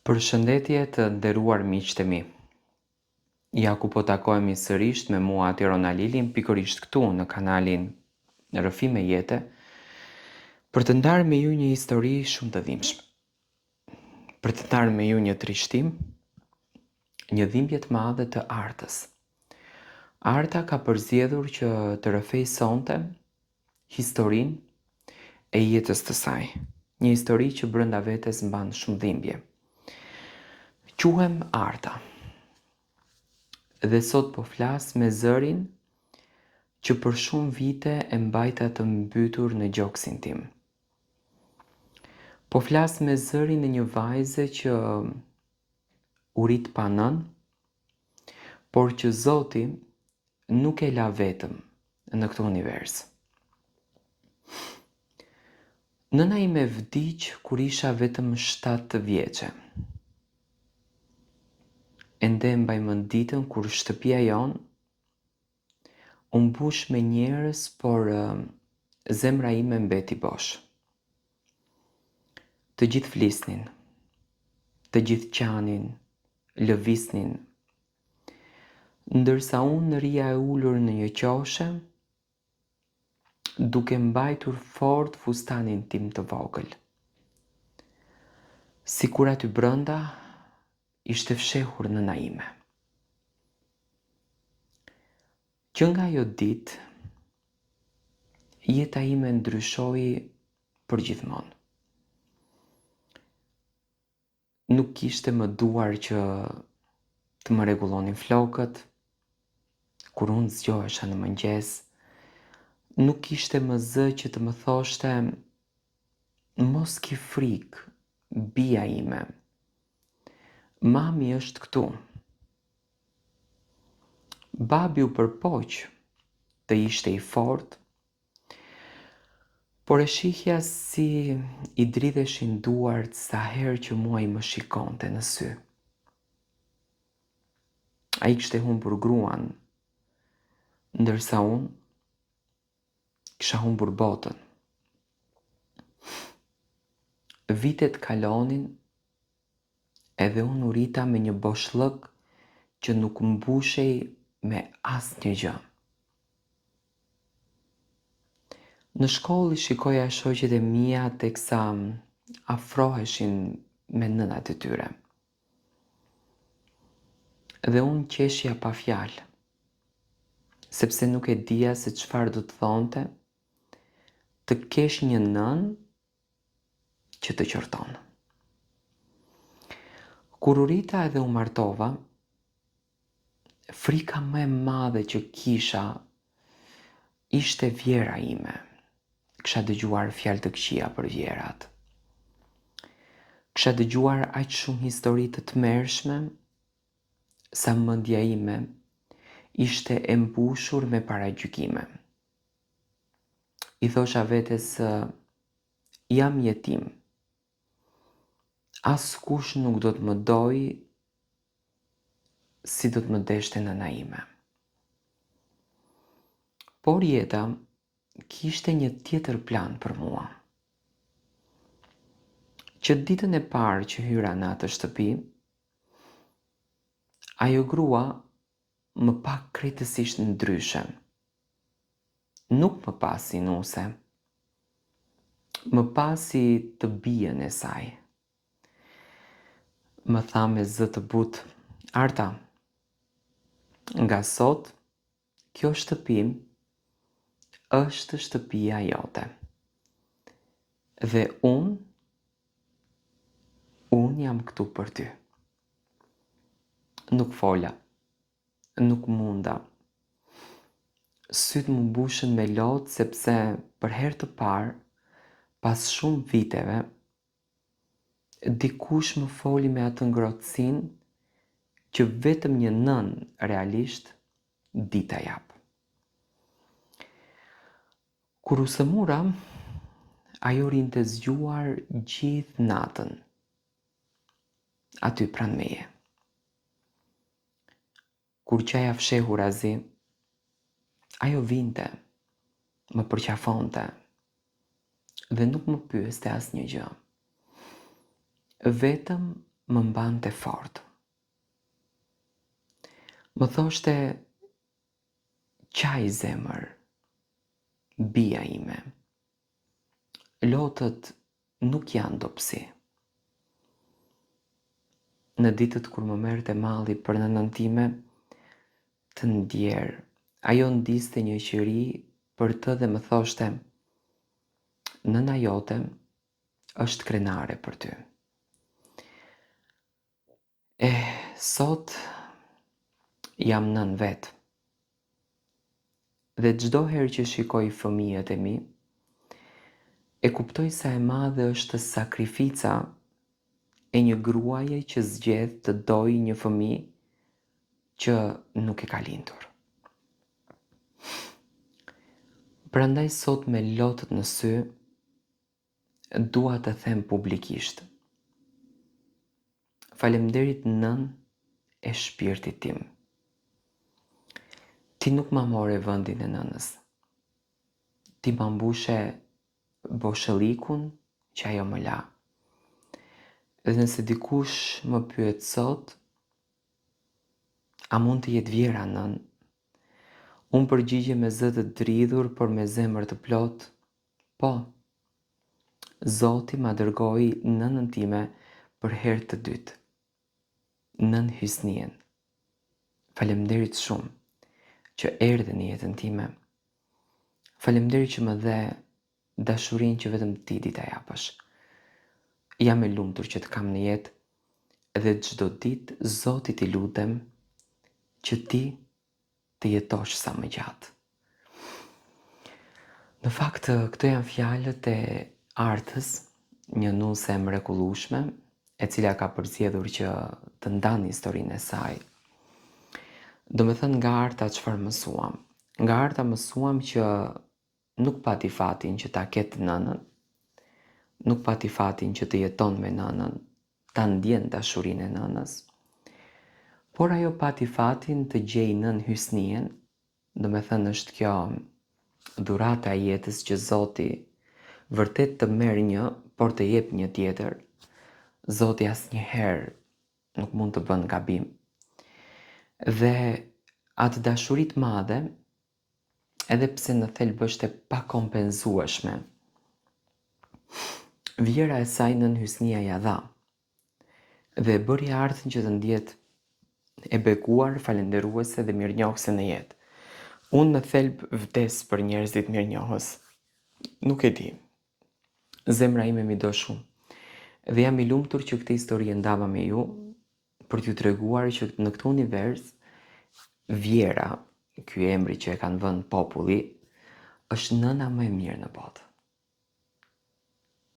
Përshëndetje të nderuar miqtë e mi. Ja ku po takohemi sërisht me mua Tiron Alilin pikërisht këtu në kanalin Rrëfime Jete për të ndarë me ju një histori shumë të dhimbshme. Për të ndarë me ju një trishtim, një dhimbje të madhe të Artës. Arta ka përzgjedhur që të rrëfejë sonte historinë e jetës të saj. Një histori që brenda vetes mban shumë dhimbje. Quhem Arta. Dhe sot po flas me zërin që për shumë vite e mbajta të mbytur në gjoksin tim. Po flas me zërin e një vajze që u rrit pa nënë, por që Zoti nuk e la vetëm në këtë univers. Nëna ime vdiq kur isha vetëm 7 vjeçe. Ende mbaj mend ditën kur shtëpia jonë u mbush me njerëz, por zemra ime mbeti bosh. Të gjithë flisnin, të gjithë qanin, lëviznin, ndërsa unë rrija e ulur në një qoshe, duke mbajtur fort fustanin tim të vogël. Sikur aty brenda ishte fshehur nëna ime. Që nga ajo ditë, jeta ime ndryshoi përgjithmonë. Nuk kishte më duar që të më rregullonin flokët, kur unë zgjohesha në mëngjes, nuk kishte më zë që të më thoshte mos ki frikë, bija ime. Mami është këtu. Babi u përpoq të ishte i fortë, Por e shihja si i dridheshin duart sa herë që mua ai më shikonte në sy. Ai kishte humbur gruan, ndërsa unë kisha humbur botën. Vitet kalonin edhe unë u rrita me një boshllëk që nuk mbushej me asnjë gjë. Në shkollë i shikoja shoqet e mia teksa afroheshin me nënat e tyre. Dhe unë qeshja pa fjalë, sepse nuk e dija se çfarë do të thonte të kesh një nënë që të qorton. Kur u rrita edhe u martova, frika më e madhe që kisha ishte vjehrra ime. Kisha dëgjuar fjalë të këqija për vjehrrat. Kisha dëgjuar aq shumë histori të tmerrshme sa mendja ime ishte e mbushur me paragjykime. I thosha vetes se jam jetim. Askush nuk do të më dojë si do të më deshte nëna ime. Por jeta kishte një tjetër plan për mua. Që ditën e parë që hyra në atë shtëpi, ajo grua më pa krejtësisht ndryshe. Nuk më pa si nuse. Më pa si të bijën e saj. Më tha me zë të butë, Arta, nga sot kjo shtëpi është shtëpia jote. Dhe unë, unë jam këtu për ty. Nuk fola, nuk munda. Sytë m'u mbushën me lot sepse për herë të parë, pas shumë viteve, Dikush më foli me atë ngrohtësinë që vetëm një nënë realisht di ta japë. Kur u sëmura, ajo rrinte zgjuar gjithë natën aty pranë meje. Kur qaja fshehurazi, ajo vinte, më përqafonte dhe nuk më pyeste asnjë gjë. Vetëm më mbante fort. Më thoshte qaj zemër, bija ime. Lotët nuk janë dobësi. Në ditët kur më merrte malli për nënën time të ndjerë, ajo ndizte një qiri për të dhe më thoshte, Nëna jote është krenare për ty. Eh, sot jam nënë vetë. Dhe çdo herë që shikoj fëmijët e mi, e kuptoj sa e madhe është sakrifica e një gruaje që zgjedh të dojë një fëmijë që nuk e ka lindur. Prandaj sot me lotët në sy, dua të them publikisht. Faleminderit nënë e shpirtit tim. Ti nuk ma more vendin e nënës. Ti ma mbushe boshëllikun që ajo më la. Dhe nëse dikush më pyet sot, a mund të jetë vjehrra nënë? Unë përgjigjem me zë të dridhur, por me zemër të plotë, po. Zoti ma dërgoi nënën time për herë të dytë. Nënë Hysnien. Faleminderit shumë që erdhe në jetën time. Faleminderit që më dhe dashurinë që vetëm ti di ta japësh. Jam e lumtur që të kam në jetë dhe çdo ditë Zotit i lutem që ti të jetosh sa më gjatë. Në fakt, këto janë fjalët e Artës, një nuse e mrekullueshme, e cila ka përzgjedhur që të ndan historinë e saj. Domethënë nga Arta çfarë mësuam? Nga Arta mësuam që nuk pati fatin që ta ketë nënën, nuk pati fatin që të jeton me nënën, ta ndjen dashurinë e nënës, por ajo pati fatin të gjejë nënë Hysnien, domethënë është kjo dhurata e jetës që Zoti vërtet të merr një, por të jep një tjetër. Zoti asnjëherë nuk mund të bën gabim. Dhe atë dashuri të madhe edhe pse në thelb është e pakompenzueshme. Vjehrra e saj nënë Hysnia ia dha dhe e bëri Artën që të ndihet e bekuar, falënderuese dhe mirënjohëse në jetë. Unë në thelb vdes për njerëzit mirënjohës. Nuk e di. Zemra ime m'i do shumë. Dhe jam i lumtur që këtë histori e ndava me ju, për t'ju treguar që në këtë univers vjehrra, ky emri që e kanë vënë populli, është nëna më e mirë në botë.